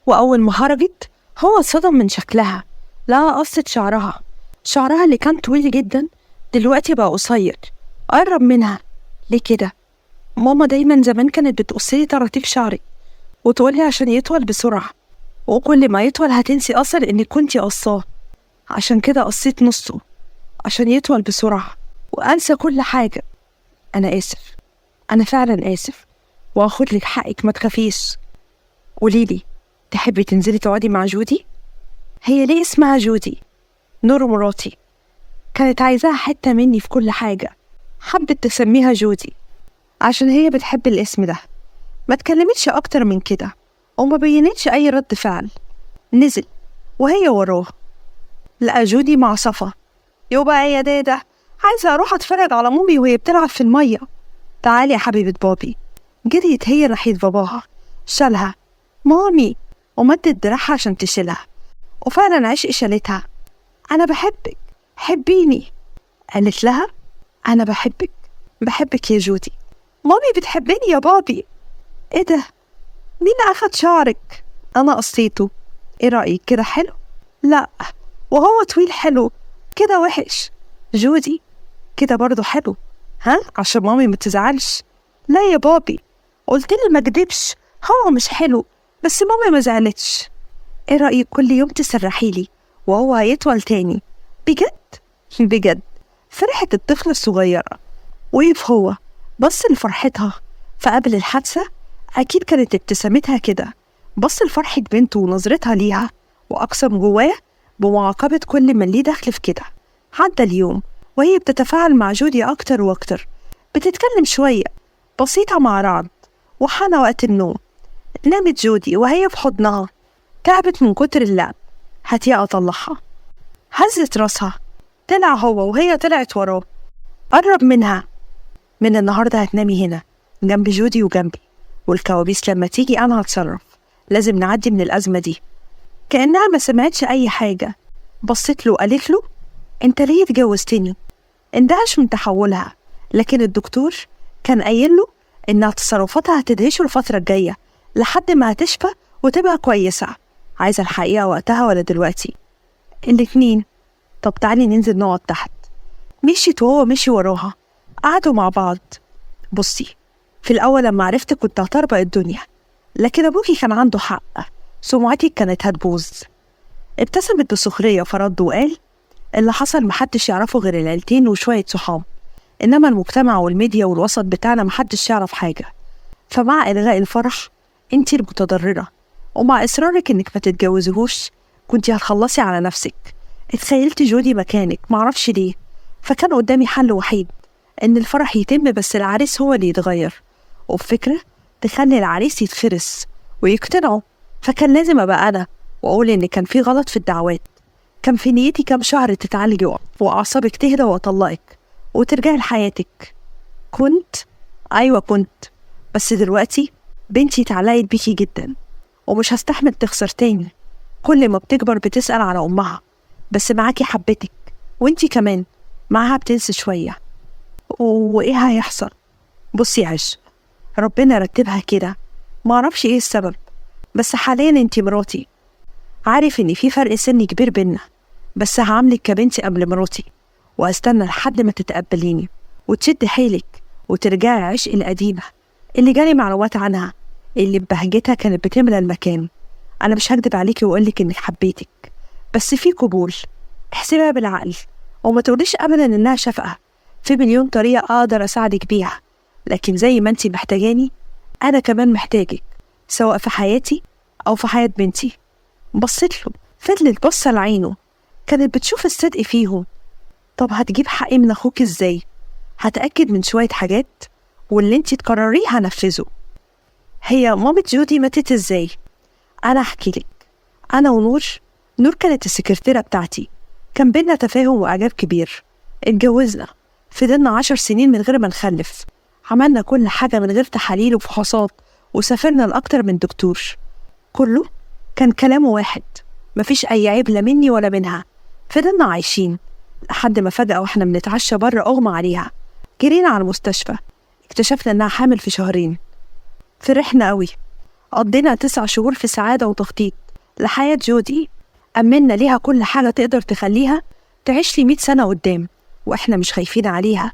وأول ما خرجت هو اتصدم من شكلها. لا، قصت شعرها، شعرها اللي كان طويل جدا دلوقتي بقى قصير. قرب منها، ليه كده؟ ماما دايما زمان كانت بتقصلي طراطيف شعري وتقولي عشان يطول بسرعة، وكل ما يطول هتنسي أصلا إنك كنتي قصاه، عشان كده قصيت نصه عشان يطول بسرعة وأنسى كل حاجة. أنا آسف، أنا فعلا آسف، وأخد لك حقك ما تخافيش. قوليلي، تحبي تنزلي تقعدي مع جودي؟ هي ليه اسمها جودي؟ نور مراتي كانت عايزاها حتة مني في كل حاجة، حبت تسميها جودي عشان هي بتحب الاسم ده. ما تكلمتش أكتر من كده وما بينتش أي رد فعل. نزل وهي وراه، لقى جودي مع صفا. يبقى يا دادا عايزة أروح أتفرج على مامي وهي بتلعب في المية. تعالي يا حبيبة بابي. جريت هي ناحية باباها، شالها مامي، ومدت دراعها عشان تشيلها، وفعلا عشق شالتها. أنا بحبك، حبيني. قالت لها أنا بحبك، بحبك يا جودي. مامي بتحبني يا بابي. إيه ده؟ مين أخد شعرك؟ أنا قصيته. إيه رأيك كده حلو؟ لا، وهو طويل حلو كده وحش. جودي كده برضو حلو، ها، عشان مامي ما تزعلش. لا يا بابي، قلت لي ما اكدبش، هو مش حلو، بس مامي ما زعلتش. ايه رأيك كل يوم تسرحي لي وهو هيطول تاني؟ بجد؟ بجد. فرحت الطفلة الصغيرة. وقف هو بص لفرحتها، فقبل الحادثة أكيد كانت ابتسامتها كده. بص لفرحة بنته ونظرتها ليها، وأقسم جواه بمعاقبة كل من ليه دخل في كده. عدى اليوم وهي بتتفاعل مع جودي أكتر وأكتر، بتتكلم شوية بسيطة مع رعد، وحان وقت النوم. نامت جودي وهي في حضنها، تعبت من كتر اللعب. هاتيها أطلعها. هزت راسها. طلع هو وهي طلعت وراه. قرب منها، من النهاردة هتنامي هنا جنب جودي وجنبي، والكوابيس لما تيجي أنا هتصرف، لازم نعدي من الأزمة دي. كأنها ما سمعتش أي حاجة. بصت له وقالت له أنت ليه اتجوزتني؟ اندهش من تحولها، لكن الدكتور كان قايل له إنها تصرفاتها هتدهشه الفترة الجاية لحد ما هتشفى وتبقى كويسة. عايزة الحقيقة وقتها ولا دلوقتي؟ الاتنين. طب تعالي ننزل نقعد تحت. مشيت وهو مشي وراها. قعدوا مع بعض. بصي، في الأول لما عرفت كنت هتربق الدنيا، لكن أبوكي كان عنده حق، سمعتك كانت هتبوظ. ابتسمت بسخرية فرد وقال اللي حصل محدش يعرفه غير العيلتين وشوية صحاب، إنما المجتمع والميديا والوسط بتاعنا محدش يعرف حاجة. فمع إلغاء الفرح انتي المتضررة، ومع إصرارك إنك ما تتجوزيهوش كنتي هتخلصي على نفسك. اتخيلت جودي مكانك، معرفش ليه، فكان قدامي حل وحيد، إن الفرح يتم بس العريس هو اللي يتغير، وبفكرة تخلي العريس يتخرس ويقتنعوا. فكان لازم أبقى أنا وأقول إن كان في غلط في الدعوات. كان في نيتي كام شهر تتعالجي وأعصابك تهدى وأطلقك وترجعي لحياتك. كنت، أيوة كنت، بس دلوقتي بنتي اتعلقت بيكي جدا ومش هستحمل تخسر تاني. كل ما بتكبر بتسأل على أمها، بس معاكي حبتك، وانتي كمان معاها بتنسي شوية. وإيه هيحصل؟ بصي يا عش، ربنا رتبها كده، معرفش إيه السبب، بس حاليا انتي مراتي. عارف إن في فرق سن كبير بينا، بس هعاملك كبنتي قبل مراتي، وهستنى لحد ما تتقبليني وتشد حيلك وترجعي عشق القديمة اللي جالي معلومات عنها، اللي ببهجتها كانت بتملى المكان. أنا مش هكدب عليكي وأقولك إني حبيتك، بس في قبول. احسبها بالعقل وما تقوليش أبدا إنها شفقة. في مليون طريقة أقدر أساعدك بيها، لكن زي ما أنتي محتاجاني أنا كمان محتاجك، سواء في حياتي أو في حياة بنتي. بصيت له، فضلت بصة لعينه، كانت بتشوف الصدق فيهم. طب هتجيب حقي من أخوك إزاي؟ هتأكد من شوية حاجات واللي انتي تقرريه هنفذه. هي مامة جودي ماتت إزاي؟ أنا أحكي لك. أنا ونور، نور كانت السكرتيرة بتاعتي، كان بينا تفاهم وإعجاب كبير. اتجوزنا، فضلنا 10 سنين من غير ما نخلف، عملنا كل حاجة من غير تحاليل وفحوصات، وسافرنا لأكتر من دكتور. كله كان كلامه واحد، مفيش أي عيب لا مني ولا منها. فضلنا عايشين لحد ما فجأة وإحنا بنتعشى بره أغمى عليها. جرينا على المستشفى، اكتشفنا إنها حامل في 2 شهر. فرحنا قوي، قضينا 9 شهور في سعادة وتخطيط لحياة جودي، أمنا ليها كل حاجة تقدر تخليها تعيش لي 100 سنة قدام، وإحنا مش خايفين عليها.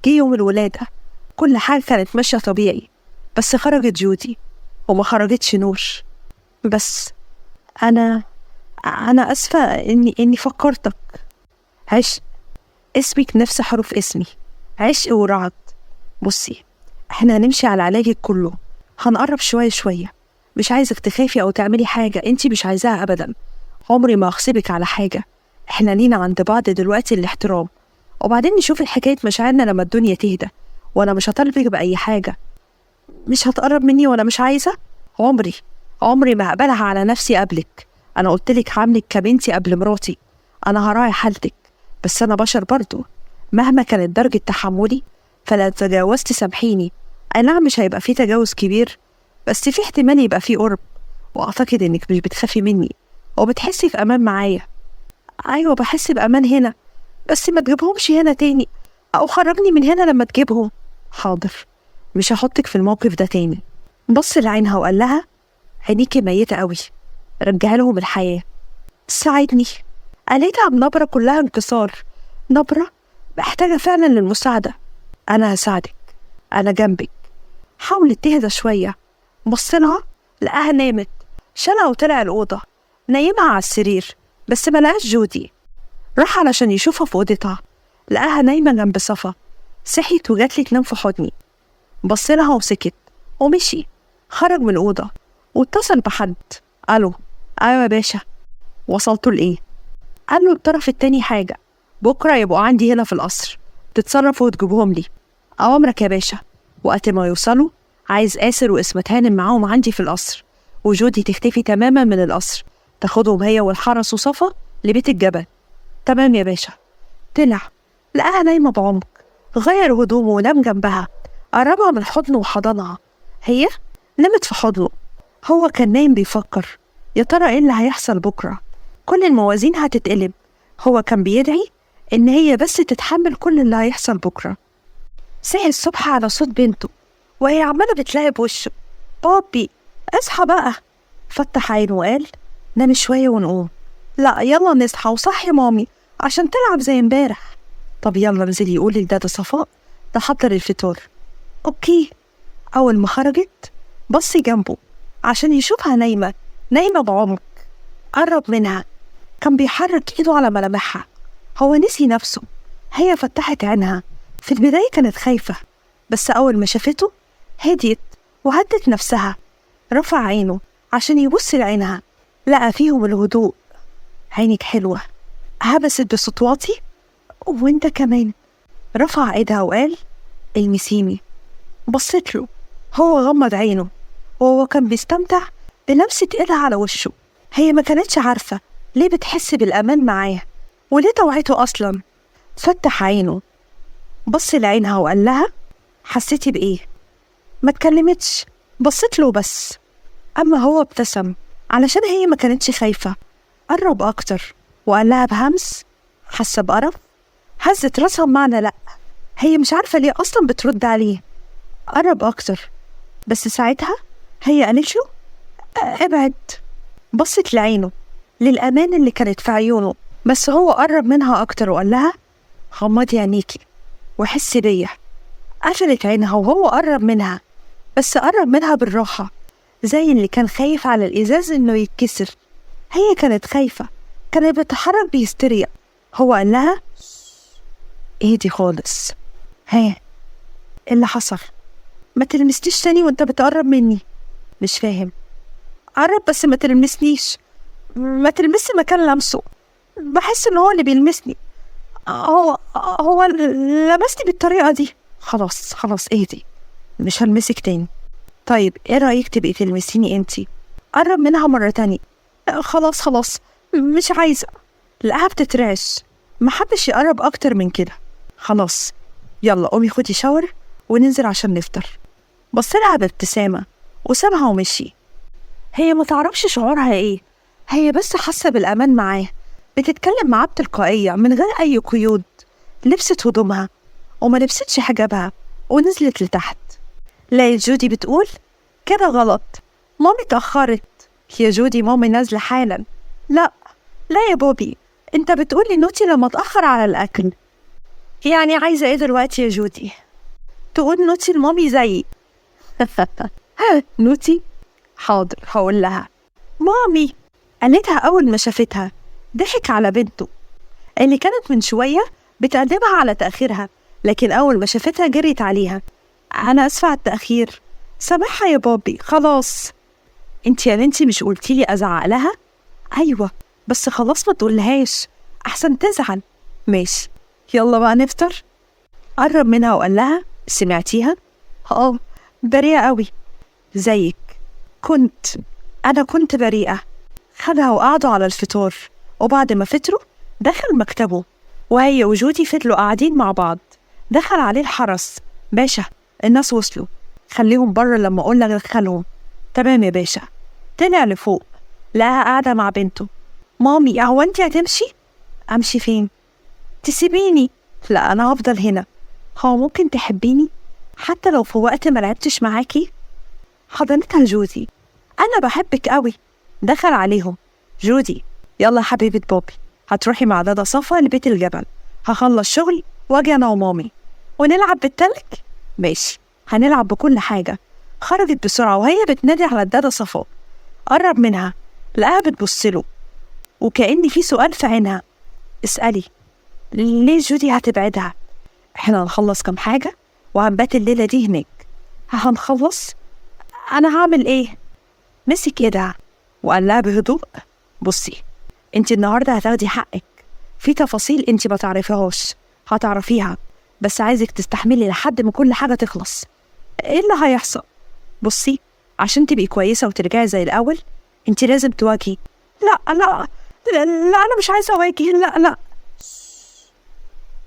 جه يوم الولادة كل حاجة كانت ماشية طبيعي، بس خرجت جودي وما خرجتش نور. بس أنا أسفة إني فكرتك. عشق، اسمك نفس حروف اسمي، عشق ورعد. بصي، احنا هنمشي على علاجك كله، هنقرب شوية شوية، مش عايزك تخافي أو تعملي حاجة انتي مش عايزاها أبدا. عمري ما أغصبك على حاجة، احنا لينا عند بعض دلوقتي الاحترام، وبعدين نشوف الحكاية مشاعرنا لما الدنيا تهدى. وأنا مش هطالبك بأي حاجة، مش هتقرب مني وأنا مش عايزة. عمري ما هقبلها على نفسي قبلك. أنا قلتلك هعملك كبنتي قبل مراتي، أنا هراعي حالتك، بس أنا بشر برضو، مهما كانت درجة تحملي فلا تجاوزت سامحيني. أي نعم مش هيبقى فيه تجاوز كبير، بس في احتمال يبقى فيه قرب، وأعتقد إنك مش بتخافي مني وبتحسي في أمان معايا. أيوة بحس بأمان هنا، بس ما تجيبهمش هنا تاني، أو خرجني من هنا لما تجيبهم. حاضر، مش هحطك في الموقف ده تاني. بص لعينها وقال لها عينيكي ميتة قوي، رجع لهم الحياة. ساعدني. قالتها بنبرة كلها انكسار، نبرة محتاجة فعلا للمساعدة. أنا هساعدك، أنا جنبك. حاولت تهدى شوية، بصلها لقاها نامت، شالها وطلع الأوضة، نايمها على السرير، بس ما لقاش جودي. راح علشان يشوفها في أوضتها، لقاها نايمة جنب صفا. صحيت وجاتلي تنام في حضني. بصلها وسكت ومشي. خرج من الأوضة واتصل بحد. ألو، أيوة يا باشا، وصلتوا لإيه؟ قال له الطرف التاني حاجة، بكرة يبقوا عندي هنا في القصر، تتصرفوا وتجيبوهم لي. أوامرك يا باشا. وقت ما يوصلوا عايز آسر واسمة هانم معاهم عندي في القصر، وجودي تختفي تماما من القصر، تاخدهم هي والحرس وصفا لبيت الجبل. تمام يا باشا. طلع لقاها نايمة بعمق، غير هدومه ونام جنبها، قربها من حضنه وحضنها. هي نامت في حضنه، هو كان نايم بيفكر يا ترى ايه اللي هيحصل بكرة، كل الموازين هتتقلب. هو كان بيدعي إن هي بس تتحمل كل اللي هيحصل بكرة. صحي الصبح على صوت بنته وهي عمالة بتلاعب وشه. بابي اصحى بقى. فتح عينه وقال نام شوية ونقوم. لا يلا نصحى وصحي مامي عشان تلعب زي امبارح. طب يلا انزلي قولي لدادا صفاء تحضر الفطار. okay. أول ما خرجت بص جنبه عشان يشوفها نايمة، نايمة بعمق. قرب منها، كان بيحرك ايده على ملامحها، هو نسي نفسه. هي فتحت عينها، في البداية كانت خايفة، بس أول ما شافته هديت وهدت نفسها. رفع عينه عشان يبص لعينها، لقى فيهم الهدوء. عينك حلوة. هبست بصوت واطي، وانت كمان. رفع ايدها وقال المسيني. بصيت له، هو غمض عينه وهو كان بيستمتع بلمسة ايدها على وشه. هي ما كانتش عارفة ليه بتحس بالأمان معاه وليه توعته أصلا. فتح عينه، بص لعينها وقال لها حسيتي بإيه؟ ما اتكلمتش، بصيت له بس. أما هو ابتسم علشان هي ما كانتش خايفة. قرب أكتر وقال لها بهمس حاسة بقرف؟ هزت راسها بمعنى لأ، هي مش عارفة ليه أصلا بترد عليه. قرب أكتر، بس ساعتها هي قالت له ابعد. بصت لعينه، للأمان اللي كانت في عيونه، بس هو قرب منها أكتر وقال لها غمضي عينيكي وحسي بيا. قفلت عينها وهو قرب منها، بس قرب منها بالراحة زي اللي كان خايف على الإزاز إنه يتكسر. هي كانت خايفة، كانت بتتحرك بهستيريا. هو قال لها اهدي خالص، ها اللي حصل؟ ما تلمسنيش تاني وانت بتقرب مني. مش فاهم. قرب بس ما تلمسنيش، ما تلمسي مكان لمسه، بحس ان هو اللي بيلمسني، هو لمسني بالطريقة دي. خلاص خلاص اهدي، مش هلمسك تاني. طيب ايه رأيك تبقي تلمسيني انتي؟ قرب منها مرة تانية. خلاص خلاص مش عايزة. لقاها بتترعش، ما حبش يقرب اكتر من كده. خلاص يلا قومي خدي شاور وننزل عشان نفطر. بصلها بابتسامة وسابها ومشي. هي ما تعرفش شعورها ايه، هي بس حاسة بالأمان معاه، بتتكلم معاه بتلقائية من غير أي قيود. لبست هدومها وما لبستش حجابها ونزلت لتحت. لقيت جودي بتقول كده غلط، مامي اتأخرت يا جودي، مامي نازلة حالا. لا لا يا بوبي، انت بتقولي naughty لما اتأخر على الأكل. يعني عايزة ايه دلوقتي يا جودي؟ تقول naughty لمامي زيي. naughty؟ حاضر هقول لها. مامي، قالتها أول ما شافتها. ضحك على بنته اللي كانت من شوية بتأدبها على تأخيرها، لكن أول ما شافتها جريت عليها. أنا أسفة على التأخير، سامحها يا بابي خلاص. انت يا بنتي مش قلتيلي أزعق لها؟ أيوة بس خلاص ما تقولهاش أحسن تزعل. ماشي يلا بقى نفطر. قرب منها وقال لها سمعتيها؟ اه بريئة قوي زيك، كنت أنا كنت بريئة. خدها وقعدوا على الفطار، وبعد ما فطروا دخل مكتبه، وهي وجودي فضلوا قاعدين مع بعض. دخل عليه الحرس. باشا الناس وصلوا، خليهم بره لما أقول لك دخلهم. تمام يا باشا. طلع لفوق لقاها قاعدة مع بنته. مامي هو انت هتمشي؟ أمشي فين؟ تسيبيني؟ لا أنا هفضل هنا. هو ممكن تحبيني حتى لو في وقت ما لعبتش معاكي؟ حضنتها جودي. أنا بحبك قوي. دخل عليهم. جودي يلا حبيبة بابي، هتروحي مع دادا صفا لبيت الجبل، هخلص شغل واجي أنا ومامي ونلعب بالتلج. ماشي هنلعب بكل حاجة. خرجت بسرعة وهي بتنادي على الدادا صفا. قرب منها لقاها بتبصله وكأن في سؤال في عينها. اسألي ليه جودي هتبعدها؟ احنا هنخلص كام حاجة وهنبات الليلة دي هناك. هنخلص؟ أنا هعمل إيه؟ مسك إيدها وقال لها بهدوء بصي انت النهاردة هتاخدي حقك في تفاصيل انت ما تعرفيهاش هتعرفيها، بس عايزك تستحملي لحد ما كل حاجة تخلص. ايه اللي هيحصل؟ بصي عشان تبقي كويسة وترجعي زي الأول انت لازم تواجهي. لا لا لا، لا أنا مش عايزة أواجه، لا لا.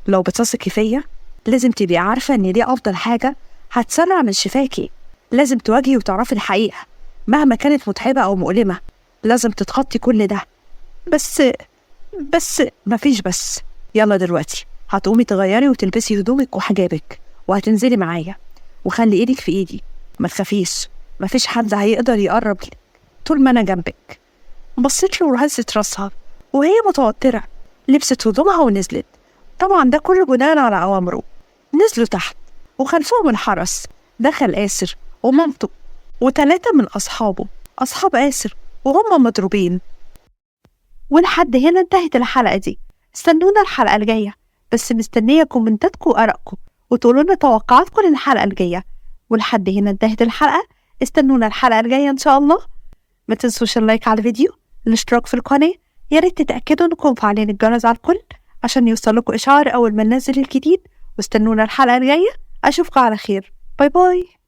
لو بتثقي فيا لازم تبقي عارفة إن دي أفضل حاجة هتسرع من شفاكي. لازم تواجهي وتعرفي الحقيقة مهما كانت متعبة أو مؤلمة، لازم تتخطي كل ده. بس بس مفيش بس. يلا دلوقتي هتقومي تغيري وتلبسي هدومك وحجابك وهتنزلي معايا، وخلي ايدك في ايدي، ما تخافيش مفيش حد هيقدر يقرب لك طول ما انا جنبك. بصيت له وهزت راسها وهي متوترة. لبست هدومها ونزلت، طبعا ده كله بناء على أوامره. نزلوا تحت وخلفهم الحرس. دخل آسر ومامته و3 من أصحابه، أصحاب آسر، وهم مضروبين. ولحد هنا انتهت الحلقة دي. استنونا الحلقة الجاية، بس مستنية كومنتاتكم وآرائكم وتقولوا لنا توقعاتكم للحلقة الجاية. ولحد هنا انتهت الحلقة، استنونا الحلقة الجاية إن شاء الله. ما تنسوش ال like على الفيديو، الاشتراك في القناة، يا ريت تتأكدوا انكم مفعلين الجرس على الكل عشان يوصلكوا إشعار أول ما ننزل الجديد. واستنونا الحلقة الجاية، أشوفكم على خير. bye bye.